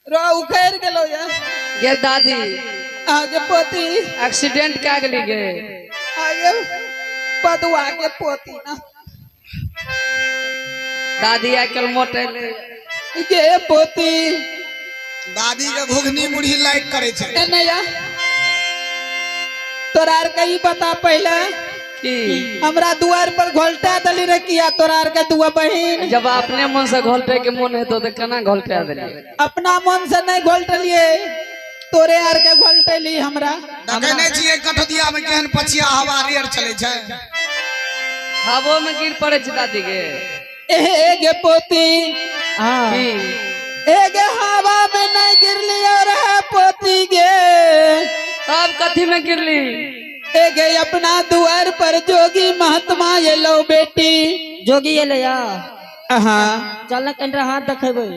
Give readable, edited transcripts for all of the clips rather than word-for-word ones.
रो उखैर गेलो या। गे दादी, आगे पोती। एक्सीडेंट कए गेली गे। आगे पदुआ के पोती ना। दादी आइ काल्हि मोटेले। गे पोती। दादी के घुघनी मुरही लाइक करे छै। एने या तोरा आर के ई बता पहले की हमरा दुआर पर घोलटा दली रे किया तोरा आर के दुआ बहिन? जब अपने मन से घोलटे के मन हेतो तो केना घोलटा देलियै? अपना मन से नहीं घोलटलिए, तोरे आर के घोलटली हमरा। देखै नहि छियै कठदिया में केहन पछिया हवा रेर चलै छै। हवो में गिर पड़े छै दादी के। ए गे पोती। हाँ। की? ए गे हवा में नहीं गिरली और है पोती गे। तब कथी में गिरली? ए गे अपना दुआर पर जोगी महात्मा एलो बेटी। जोगी एलै या? हाँ। चल ना कनिटा हाथ देखेबै।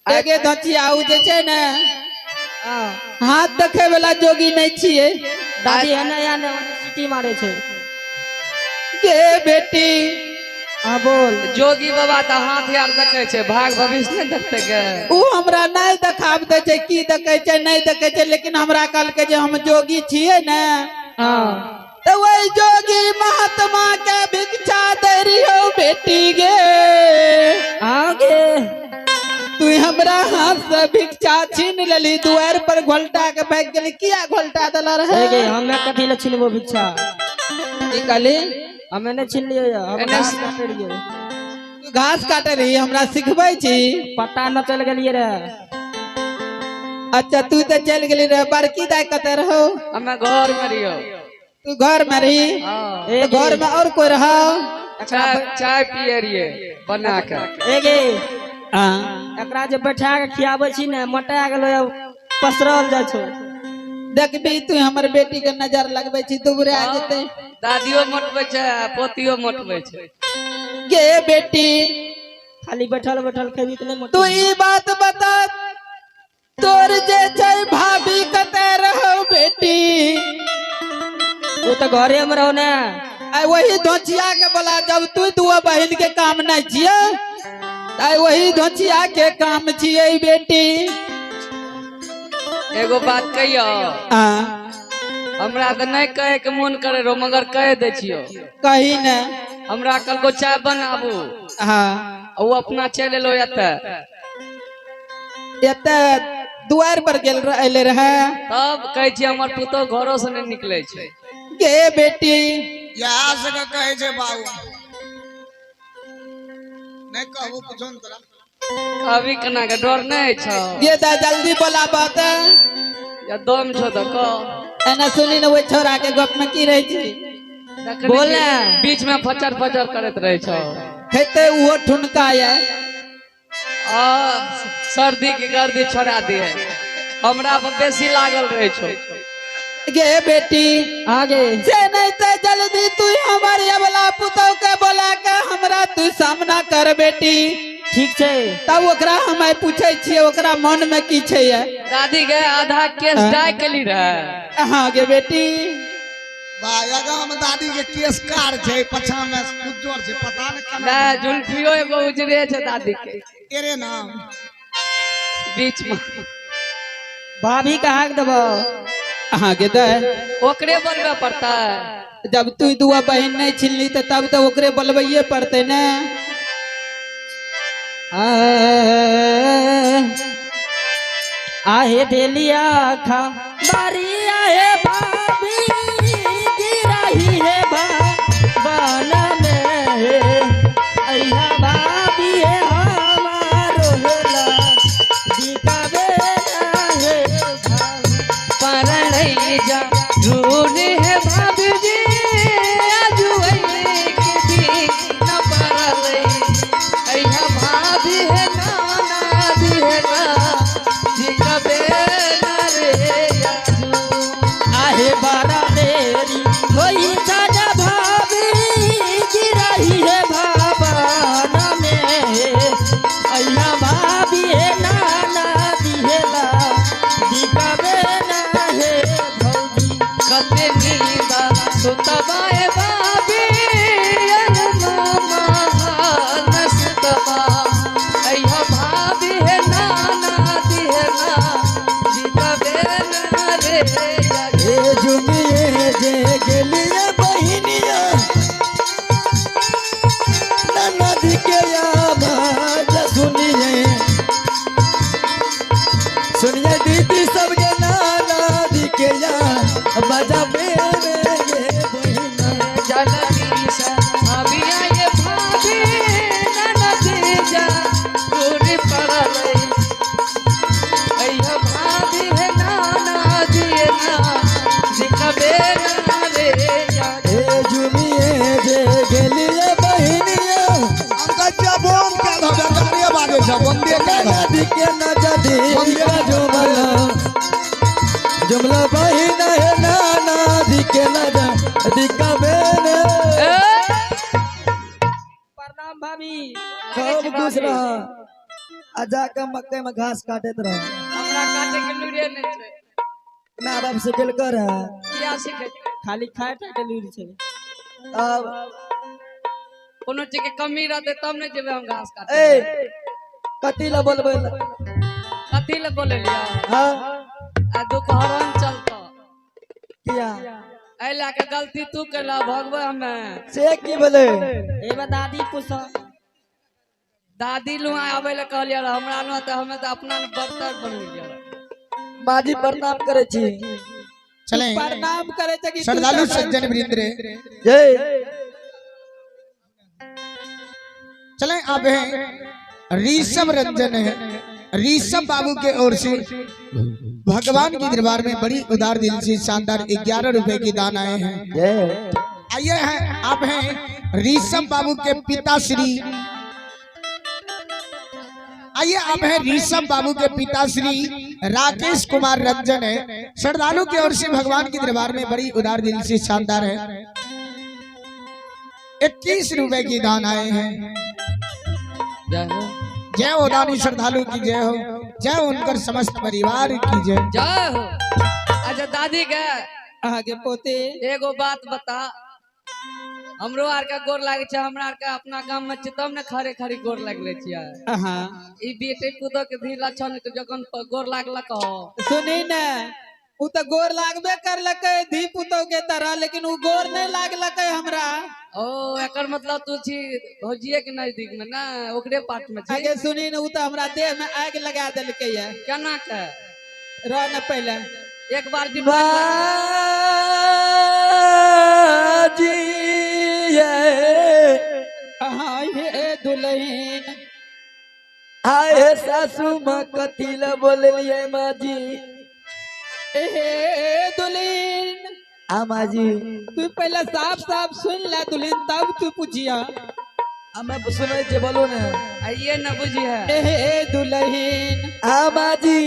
ए गे धचिया उ जे छै ने हाँ। हाथ देखे वाला जोगी नहीं छियै। दादी एने या ने ओने सीटी मारे छै। गे बेटी। हाँ बोल। जोगी बाबा तऽ हाथ यार देखे छै, भाग भविष्य नहीं देखते गे। उ हमरा नहीं देखाब दै छै की देखे छै नहीं देखे छै, लेकिन हमरा कहलकै जे हम जोगी छियै ने। हाँ। तऽ वही जोगी महात्मा के भिक्षा दे रही बेटी गे। हाँ गे। तू हमरा हाथ से भिक्षा छीन लेली, दुआर पर घोलटा के भागि गेली। किया घोलटा देला रहे? ए गे हमे कथी ले छिनबो भिक्षा? की कहली? हमे नहीं छिनलियै या, हम एने घास काटै रहियै। तू घास काटे रही, हमरा सिखबै छी? पता न चल गेलियै रे। अच्छा तू तऽ चलि गेली रे। बड़की दाई कतऽ रहो? हमे घर में रहियो। तू घर में रही? हाँ। ए तो घर में और कोई रहो? चाय चाय पिए रहिए बना के। ए गे। हाँ। एकरा जे बैठा के खियाबै छी ने मोटा गेलो या, पसरल जाइ छौ। देखबी तू हमर बेटी के नजर लगबै छी दुबरा जेतै। दादियो मोटबै छै आ पोतियो मोटबै छै। गे बेटी। खाली बैठल बैठल खेबी तऽ नहि तू मोटेबी। ई बात बता तोर जे छै भाभी कतऽ रहो बेटी? ओ तऽ घरे में रहो ने। आइ वही धोचिया के बोला, जब तू दुआ बहिन के काम नहीं छियै आइ वही धोचिया के काम छियै बेटी। एगो बात कहियो? हाँ। हमरा तऽ नहीं कहे के मन करे रहो मगर कह दै छियो। कही ने। हमरा कहलको चाय बनाबू। हाँ। ओ अपना चलि एलो एतऽ। एतऽ दुआर पर गेल एले रहे। तब कहै छियै हमर पुतोह घरो से नहीं निकले छै। गे बेटी। इएह सबके कहै छै बाबू। नहि कहबो कुछो ने तोरा। कहबी केना के डर नहीं छौ? गे दा जल्दी बोलाबऽ तऽ। या दम छौ तऽ कह। एना सुनी ने ओहि छोरा के गप में की रहै छै? देखने बोल छी, ने। बीच में फचर फचर करैत रहै छौ। खेते उहो ठुनका ये। आ सर्दी के गर्दी छोड़ा दिए। हमरा पर बेसी लागल रहै छौ। गे बेटी। आगे। से नहीं ते जल्दी तू हमर ये वाला पुतोह के बोला के हमरा तू सामना कर बेटी। ठीक छै। तब ओकरा हम आइ पूछै छियै ओकरा मन में की छै ये। दादी गे आधा केस डाय केली रहे। हाँ गे बेटी। बा आगाँ में दादी के केस कार छै, पछा में उज्जर छै, पता नहि केना। ना जुल्फियो एगो उजरे छै दादी के। तेरे नाम। बीच में। भाभी के हाक देबो। हाँ गे दे। ओकरे बोलबे पड़तै। जब तू दुआ बहिन नहीं छिनली तो तब तो ओकरे बोलबैये पड़तै ने। आहे देलिया खा बारी आहे भाभी गिरही है बा बन में अइहा भाभी है हमारो हेला दिखावे है भाभी। परणई जा ढूंढ है भाभी जी आजू के दिन न परलई। अइहा भाभी है नाना दी है ना दिखावे ना रे आजू। आहे बारा देरी होई छाजा भाभी। का जुमला जुमला बहिन हे नाना दिके न जा दिका बेन। ए, प्रणाम भाभी। खूब खुश रह आ जाके मकई में घास काटत रह। हमरा काटे के लूरे नहीं छै। माय बाप से गेल कर है। किया सिखे? खाली खाय टा के लूरि छै। अब कोनो चीज के कमी रहते तब ने जेबै हम घास काटे। ए, कथी ला बोलबै? कथी ले बोललियै? हाँ। आ दुपहरन चलतो। किया? एहि लए के गलती तू केला, भगबै हमे। से की भेलै? एबा दादी पूछ। दादी लुआ आबै लए कहलियै रह, हमरा लुआ तऽ हमे तऽ अपना ने बर्तन बनेलियै। माजी, प्रणाम करै छी। चले। प्रणाम करे छै कि तू श्रद्धालु तऽ- सज्जन वृंद, जय। चले, आप हैं ऋषभ रंजन है, ऋषभ बाबू के ओर से भगवान की दरबार में बड़ी उदार दिल से शानदार 11 रुपए की दान आए हैं। जय। आइए हैं, आप हैं ऋषभ बाबू के पिताश्री, आइए, आप हैं ऋषभ बाबू के पिताश्री राकेश कुमार रंजन है, श्रद्धालु की ओर से भगवान की दरबार में बड़ी उदार दिल से शानदार है 21 रुपए की दान आए हैं। जय हो। जय हो दानी श्रद्धालु की जय हो, जय हो उनकर समस्त परिवार की जय। जय हो। अच्छा दादी के, अहाँके पोती। एगो बात बता, हमरो आर के गोर लागे छै, हमरा आर के अपना गाम में छै तब ने खरे खरी गोर लागले छियै। अहाँ ई बेटे पुतोह के धी लक्षण के जखन गोर लागलक हो। सुनी ने, उ तऽ गोर लागबे करलकै धी पुतोह के तरह, लेकिन उ गोर नहीं लागलकै हमरा। ओ, एकर मतलब तू छी भौजिए के नजदीक में ना, ओकरे पार्ट में छी। आगे सुनी ने, उ तऽ हमरा देह में आगि लगा देलकै ये। केना के? रह न पहिले। एक बार भी माजी ये। अहाँ हे दुल्हन। आय हे सासू माँ, कथी ला बोललियै माजी? हे दुल्हन। आ माजी। तू पहले साफ साफ सुन ले दुल्हन, तब तू पूछिया। हमे सुनै छियै, बोलू ने। आइए न बुझी है। हे दुल्हन। आ माजी।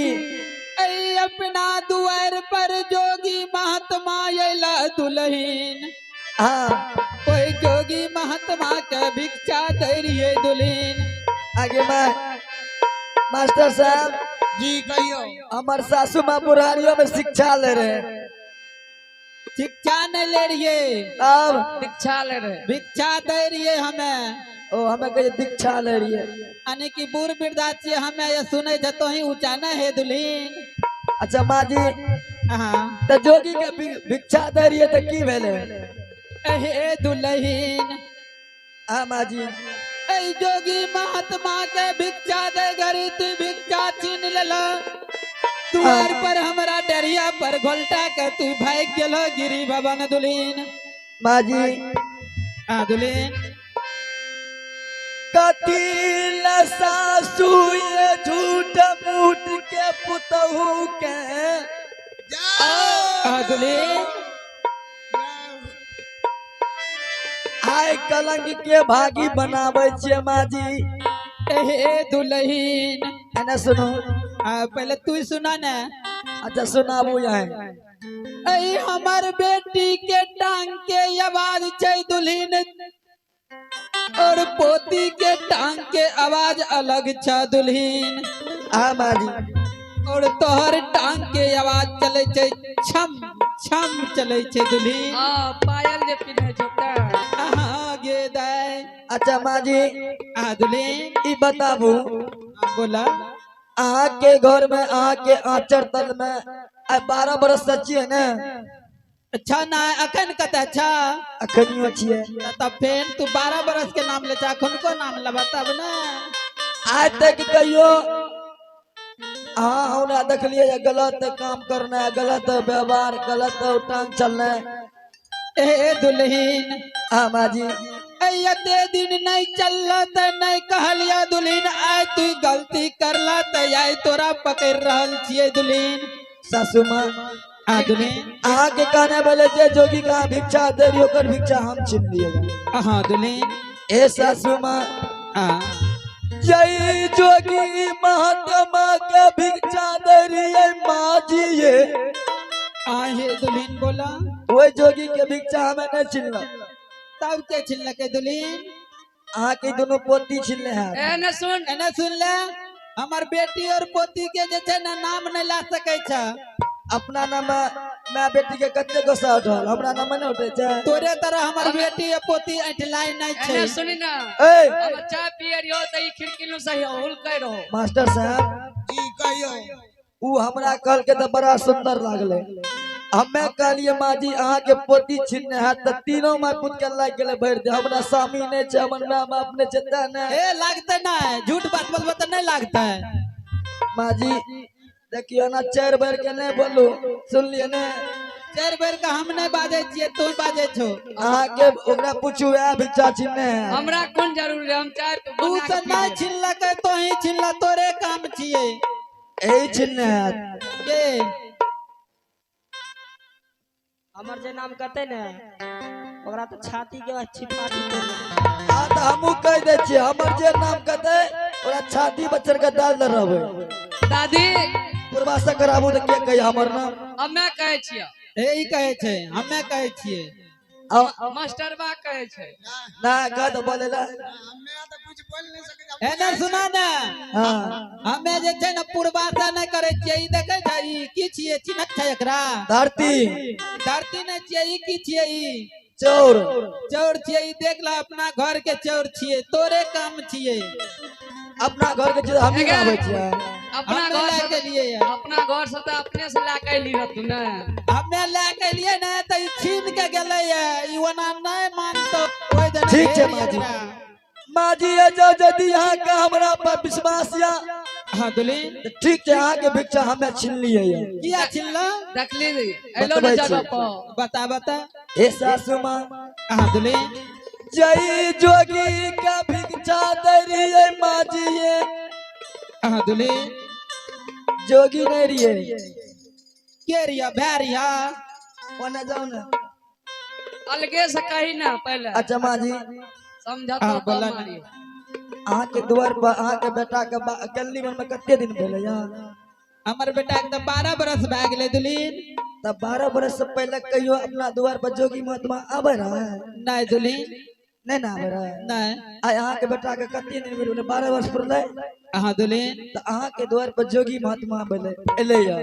ऐ अपना दुआर पर जोगी महात्मा अयला दुल्हन। हाँ। कोई जोगी महात्मा के भिक्षा दे रहिए दुल्हन। आगे माँ, मास्टर साहब। जी, कहियो। हमार सासू माँ बुढ़ारियों में शिक्षा ले रहे। शिक्षा नहीं ले रहिए। अब? दीक्षा ले रहे। भिक्षा दे रहिए हमें। ओ, हमें कहे दीक्षा ले रही है। यानी कि बूढ़ वृद्धा छियै हमें, ये सुनै छै तो ही ऊंचा न हे दुल्हन। अच्छा माँ जी। हाँ। तो जोगी के भिक्षा दे रही है तो की भेले? हे दुल्हन। हाँ माँ जी। ऐ जोगी महात्मा के भिक्षा दे घड़ी तू भिक्षा छीन लेला, दुआर पर हमरा डरिया पर घोलटा के तू भाग गेलो गिरी भवन दुल्हन। माँ जी। हाँ दुल्हन। कथी ला सासू ये झूठ मूठ के पुतहू के हाँ दुल्हन। आय कलंक के भागी बनाबै छियै माँ जी? हे दुल्हन। एने सुनू। पहले तू सुना ने। अच्छा, सुनाबू यहाँ। ऐ हमर बेटी के टांग के आवाज छै दुल्हन, और पोती के टांग के आवाज अलग छ दुल्हन। हाँ माँ जी। और तोहर टांग के आवाज चले छै, छम छम चले छै दुल्हन। हाँ, पायल जे पिन्है छौ तें। अहाँ गे दाय। अच्छा माँ जी। आ दुल्हन। ई बताबू। हाँ, बोला। अहाँ के घर में, अहाँ के आचर तल में आइ 12 बरस से छियै ने? अच्छा ना, अखन कतऽ अच्छा? अखनियो छियै। तब फेर तू 12 बरस के नाम ले, अखन को नाम लेबा तब ने। आइ तक कहियो अहाँ हमरा देखलियै जे गलत काम करना, गलत व्यवहार, गलत टांग चलना? ए दुल्हन। हाँ माँ जी। एते दिन नहीं चलल त नहीं कहलिया दुल्हन, आइ तू गलती करला त आइ तोरा पकड़ रहल छियै दुल्हन। सासू माँ। आ दुल्हन। अहाँ के कहने भेलै जे जोगी का भिक्षा दे रही, ओकर भिक्षा हम छीन लियै। हाँ दुल्हन। ए सासू माँ। हाँ। जय जोगी महात्मा के भिक्षा दे रहिए माँ जी ये। आहे दुल्हन बोला। ओहि जोगी के भिक्षा हमें नहीं छिनल। तब के छिनलकै दुल्हन? अहाँ के दुनू पोती छिनले है। एने सुन, एने सुन ले, हमर बेटी और पोती के जे छै ने नाम नहीं ला सकै छै। अपना नाम my बेटी के कते गुस्सा उठल, हमरा नाम नहीं उठे छै। तोरे तरह हमर बेटी आ पोती ऐठलाइ नहीं छै। एने सुनी ना, ए हम चाय पिए रहियो त ई खिड़की नु सही हुलकै रहो। मास्टर साहब जी कहियो। उ हमरा कहल के त बड़ा सुंदर लागले। हमें कहलिए माँ जी अहाँ के पोती छिनने है त तीनों my पुत के लाग गेले भरि दे। हमरा स्वामी नहीं छै, हमर my बाप नहीं छै, ते ने ए लागते नहीं, झूठ बात बोलबो त नहीं लागते। माँ जी देखियो ना, चारि बेर के नहीं बोलू, सुनलिए ने? चारि बेर के हम नहीं बाजै छियै, तू बाजै छो। अहाँ के ओकरा पूछू वएह भिक्षा छिनने है। हमरा कोन जरूरी है, हम चाय तू से नहीं छिनलकै तो ही छिनला, तोरे काम छियै। एही छिनने है के हमर जे नाम कहते ने ओकरा तो छाती के छिपा दिते। हाँ तो हमहूँ कह दै छियै, हमर जे नाम कहते ओकरा छाती बच्चर के दाल दे रहबै। दादी पूर्वासा कराबू तऽ के कहिया हमर नाम? हमे कहै छियै। ए ई कहै छै, हमे कहै छियै। मास्टरबा कहै छै। ना कह तऽ बोले ला। हमे तऽ कुछ बोल नहीं सकै। एने सुना ने, हाँ हमे जे छै ने पूर्वासा नहि करै छियै। ई देखै छै ई की छियै, चिन्हत छै एकरा? धरती। धरती नहि छियै, ई की छियै? ई चौर। चौर छियै। ई देख ला, अपना घर के चौर छियै, तोरे काम छियै। अपना घर के चीज हमही आबै छियै। अपना हमे घर लए से के लिए अपना घर से तऽ अपने से लए के अयली रहतू ने। हमे लए के लिए ने तऽ ई छीन के गेलै ये, ई ओना नहि मानतौ। ओहि दने ठीक छै घेर माँ जी। एकरा। माँ जी ये जो यदि अहाँ के हमरा पर विश्वास या हाँ दुल्हन तऽ ठीक छै, अहाँ के भिक्षा हमे छीन लियै ये। किया छिनला? देखली अयलो ने बतबै जगह छी। पर। बता बता। हे सासू माँ हाँ दुल्हन जय जोगी के भिक्षा दे रहिए माँ जी ये। हाँ दुल्हन जोगी नहीं रहिए। के रिया भै रिया? ओने जाओ ना। अलगे से कही ना पहले। अच्छा माँ जी समझतो हाँ, तो बोला ना। मारी। अहाँ के द्वार पर अहाँ के बेटा के गली में कते दिन भेलै यहाँ? हमर बेटा के तऽ 12 बरस भए गेलै दुल्हन। तब 12 बरस से पहले कहियो अपना द्वार पर जोगी महात्मा आबै रहे? नहीं दुल्हन। नहीं ना आबै रहे। नहीं। आ अहाँ के बेटा के कते दिन भेलै? 12 वर्ष पुरलै। हाँ दुल्हन तऽ अहाँ के द्वार पर जोगी महात्मा भेलै एलै या।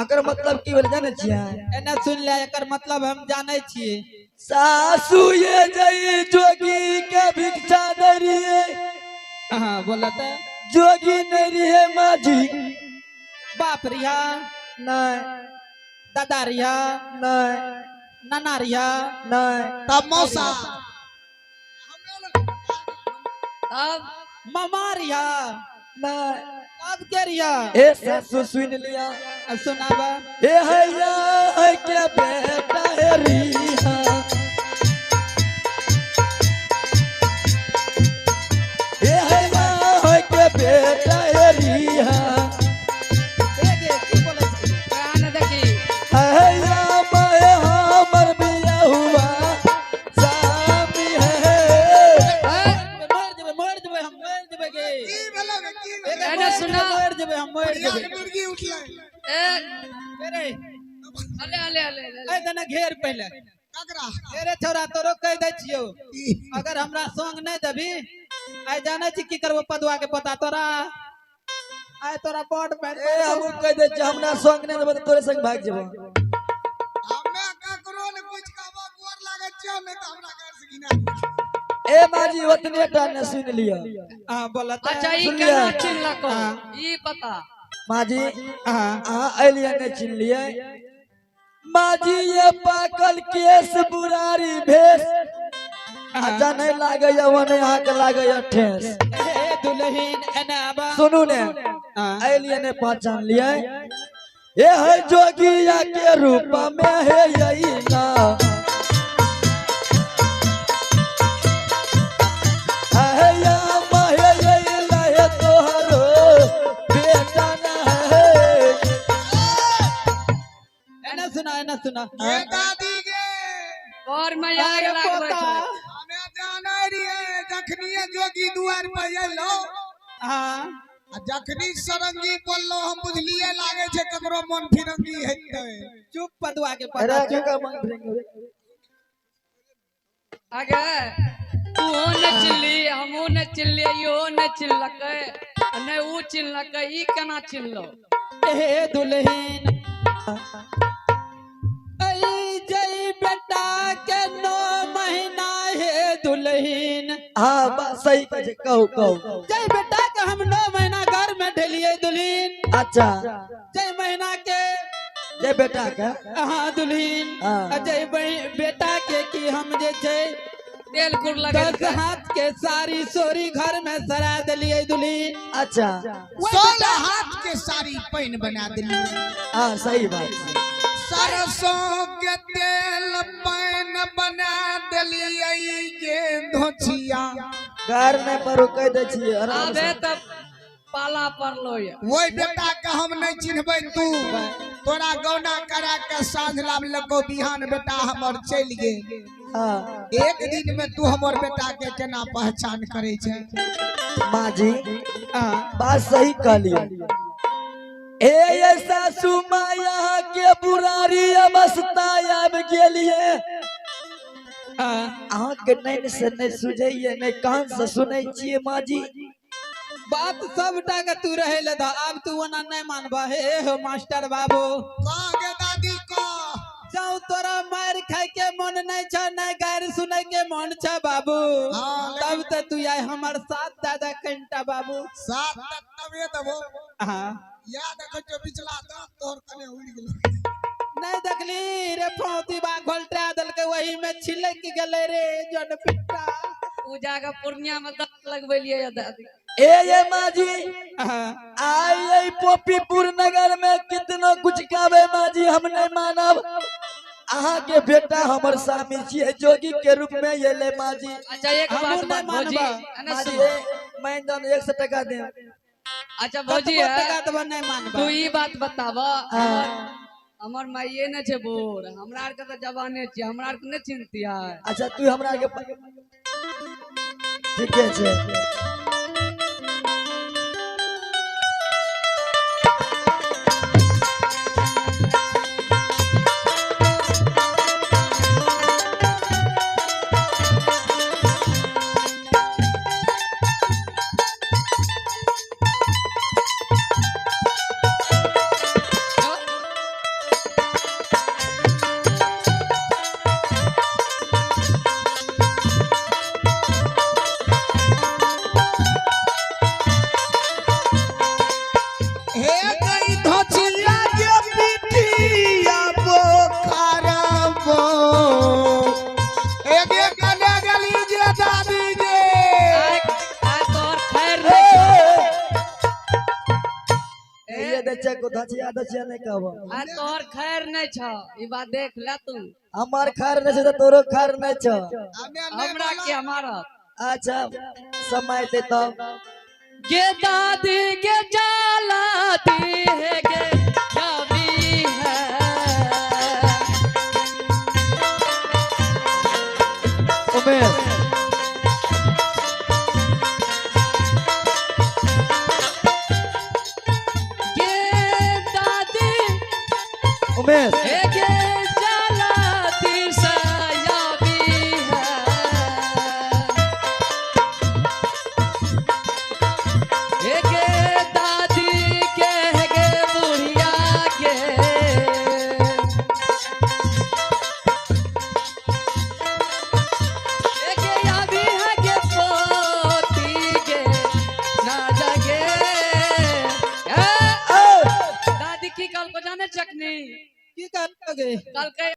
एकर मतलब की भेलै जानै छियै? एना सुन ले, एकर मतलब हम जानै छियै। सासू ये जय जोगी के भिक्षा दे रहिए। हाँ बोला तऽ जोगी नहीं रहिए माँ जी। बाप रिया? नहीं। दादा रिया? नहीं। नाना रिया? नहीं। तब मौसा। तब मामा रिया? नहीं। तब के रिया? ए सासू सुन लिया। सुनाबा। ए हैया है के बेटा है रिया। ए हैया है के बेटा है रिया। ए गे की बोलै छै? वएह ने देखी। हैया मैं हमर बिया हुआ सामी है। मर जेबै, मर जेबै हम, मर जेबै गे। की भेलै रे, की भेलै? एने सुना। मर जेबै हम, मर बुढ़िया जेबै। के मुर्गी उठलै। ए अरे अले अले अले अले। ए दने घेर पहिले। ककरा? अरे छौड़ा तोरो कहि दै छियौ, की? अगर हमरा संग नहि देबही आइ जानै छी की करबो पदुआ के पोता तोरा। आइ तोरा बड़ पैर। ए हमहूँ कहि दै छियै, हमरा संग नहि देबै तऽ तोरे संग भागि जेबौ। हमे ककरो ने कुछ कहबो, गोर लागै छियौ, नहि तऽ हमरा घर से घिना। ए माँ जी ओतने टा ने सुनि लिअ। हाँ बोला तऽ। अच्छा ई सुनलियै? केना चिन्हलको हाँ। ई पता? माँ जी हाँ अहाँ एलियै नहि चिन्हलियै? माँ जी ये पाकल केस बुरारी भेष अच्छा नहीं लागैया ओने अहाँके लागैया ठेस। ए दुल्हन एना आबा। सुनू ने, हाँ एलियै नहि पहचानलियै? ए है जोगिया के रूप में हे अइला। हैया महे अइला हे तोहरो बेटा ना है। एना सुना, एना सुना। ए दादी गे, घर में आग अरे लागबै पोता। छै। हमे जानै रहिए जखनिए जोगी दुआर पर एलौ हाँ। आ जखनी सरंगी बोललो हम बुझलिए लागे छै ककरो मन फिरंगी हेतै। चुप पदुआ के अरे पता। केकर मन फिरंगी? आगे तू न चिल्ली, हमहू न चिल्लिए, इहो न चिल्लकै आ नहि ऊ चिल्लकै, ई केना चिल्लो? हे दुल्हीन, ऐ जय बेटा के 9 महीना हे दुल्हीन। हाँ बात सही कहै छै, कहू कहू। जय बेटा के हम 9 महीना घर में ढेलिए दुल्हीन। अच्छा। जय महीना के जय बेटा के। हाँ दुल्हीन। हाँ। जय बेटा के की हम जे छै तेल कुर लगल 10 हाथ के सारी सोरी घर में सरा दिलिए दुल्हीन। अच्छा। 16 हाथ के सारी पैन बना दिलिए। हाँ सही बात। सरसों के तेल पैन बना दिलिए के धोचिया। घर में पर कह दै छियै आराम आबे से। तब पाला पड़लो ये। वही बेटा के हम नहीं चिन्हबै तू, तोरा गौना करा के साँझ लाब लगो बिहान बेटा हमर चलि गेल। हाँ। एक दिन में तू हमर बेटा के केना पहचान करे छै? माँ जी हाँ। बात सही कहलिए। ए ये सासू माँ यहाँ के बुरारी अवस्था आबि गेलिए। हाँ। अहाँ के नैन से नहीं सुझैये, नहीं कान से सुनै छियै माँ जी। बात सबटा के तू रहे ले दा, आब तू ओना नहीं मानबा। हे हो मास्टर बाबू। कह गे दादी कह। जाऊ तोरा मार खाए के मन नहीं छ, नहीं गारि सुनै के मन छ बाबू। हाँ, तब त तू आय हमर साथ दादा कंटा बाबू। साथ तबे देबो। हाँ। याद रखो जो पिछला दांत तोहर कने उड़ गेलो। नहीं देखली रे फौती बा घोलटा देलके वही में छिलक गेले रे जन पिट्टा। ऊ जाके पूर्णिया में दांत लगबेलिए या दादी। ए ये माँ जी हाँ। आई ये पोपीपुर नगर में कितनो कुछ कहबे माँ जी हम नहीं मानब। अहाँ के बेटा हमर स्वामी छियै, जोगी के रूप में एलै माँ जी। अच्छा एक हमहूँ बात नहि बात भौजी, मानबा। एने माँ जी, सुन। मैं जन 100 टका देब। अच्छा भौजी कतबो है, टका देबो नहि मानबा। तू ई बात बताब, हाँ। हमर माइये ने छै बोर, हमरा आर के तऽ जवाने छियै, हमरा आर के नहि चिन्हतियै। अच्छा तू हमरा के ठीके छै। हे गई धोचिया के पिटिया बोखरबो। हे गे कने गेली जे दादी गे। आइ आइ तोहर खैर नहि छौ। ये दै छै को धचिया धचिया नहि कहब। आइ तोहर खैर नहि छौ, ई बात देख ले तू। हमर खैर नहि छै तऽ तोरो खैर नहि छौ। हमे नहि हमरा बोलब। के हमारा। अच्छा समय दे तब। गे दादी गे जालाती है गे जावी है। उमेश गे दादी उमेश हे गे जालाती सयाबी है। हे गे दादी के हे गे बुढ़िया के। हे गे याबी है गे पोती के ना जागे। ए, दादी की कल को जाने चकनी की करलोगे? कल के